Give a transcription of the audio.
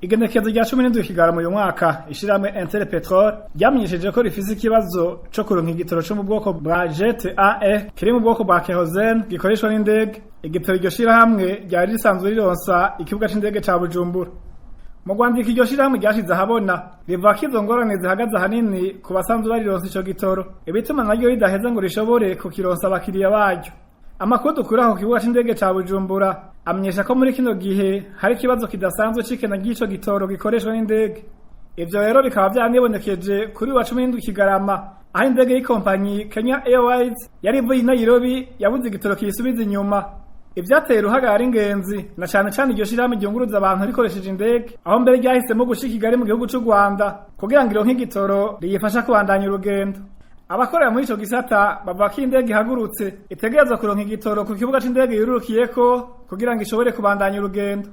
Igenekerezo rya 17 Kigarama uyu mwaka, ishirahamwe Interpetrol ryamenyesheje ko rifise ikibazo co kuronka igitoro co mu bwoko bwa Jet AE kiri mu bwoko bwa kerosene gikoreshwa n'indege. Igitoro iryo shirahamwe ryari risanzwe rironsa ikibuga c'indege ca Bujumbura. Mu rwandiko iryo shirahamwe ryashize ahabona, rivuga ko izo ngorane zihagaze ahanini ku basanzwe barironsa ico gitoro, ibituma naryo ridaheza ngo rishobore kukironsa abakiriya baryo. Amakuru dukura ku kibuga c'indege ca Bujumbura amenyesha ko muri kino gihe hari ikibazo kidasanzwe c'ikena ry'ico gitoro gikoreshwa n'indege. Ivyo rero bikaba vyanibonekeje kuri wa 17 Kigarama, aho indege y'ikompanyi Kenya Airways yari ivuye i Nairobi yabuze igitoro kiyisubiza inyuma. Ivyateye uruhagarara ingenzi na cane cane iryo shirahamwe ryunguruza abantu rikoresheje indege, aho mbere ryahisemo gushika i Kigali mu gihugu c'u Rwanda kugira ngo ironke igitoro riyifasha kubandanya urugendo. Abakorera muri ico gisata bavuga ko indege ihagurutse itegerezwa kuronka igitoro ku kibuga c'indege yururukiyeko kugira ngo ishobore kubandanya urugendo.